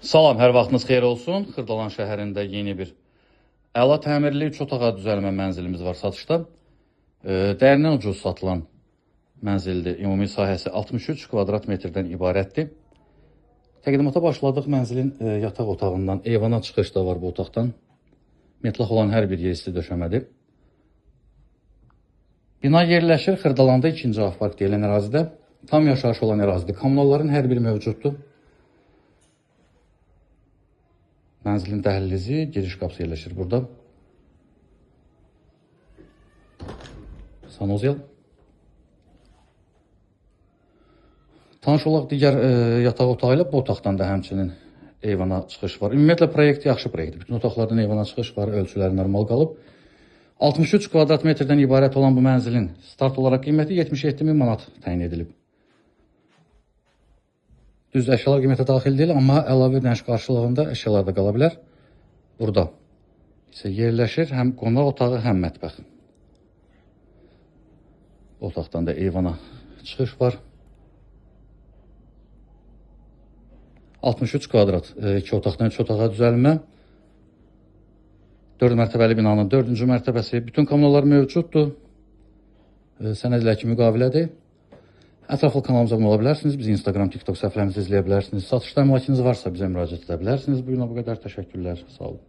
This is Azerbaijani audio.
Salam, hər vaxtınız xeyir olsun. Xırdalan şəhərində yeni bir əla təmirli 3 otağa düzəlmə mənzilimiz var satışda. Dəyərindən ucuz satılan mənzildir. Ümumi sahəsi 63 kvadrat metrdən ibarətdir. Təqdimata başladıq mənzilin yataq otağından. Eyvana çıxış da var bu otaqdan. Metlaq olan hər bir yer isti döşəmədir. Bina yerləşir Xırdalanda 2-ci Avpark deyilən ərazidə. Tam yaşayış olan ərazidir. Kommunalların hər biri mövcuddur. Mənzilin dəhlizi, giriş qapısı yerləşir burada. Sanuzel. Tanış olaq digər yataq otağı ilə bu otaqdan da həmçinin eyvana çıxış var. Ümumiyyətlə proyekt yaxşı proyektdir. Bütün otaqlardan eyvana çıxış var, ölçüləri normal qalıb. 63 kvadrat metrdən ibarət olan bu mənzilin start olaraq qiyməti 77 min manat təyin edilib. Düzdür, əşyalar qiymətə daxil deyil, amma əlavə ödəniş qarşılığında əşyalar da qala bilər. Burada isə yerləşir həm qonaq otağı, həm mətbəx. Bu otaqdan da eyvana çıxış var. 63 kvadrat, 2 otaqdan 3 otağa düzəlmə. 4 mərtəbəli binanın 4-cü mərtəbəsi. Bütün kommunallar mövcuddur. Sənədlə ki, müqavilədir. Ətraflı kanalımıza abunə ola bilərsiniz. Bizi Instagram, TikTok səhifələrimizdə izləyə bilərsiniz. Satışda əmlakınız varsa bizə müraciət edə bilərsiniz. Bu günə bu qədər. Təşəkkürlər. Sağ olun.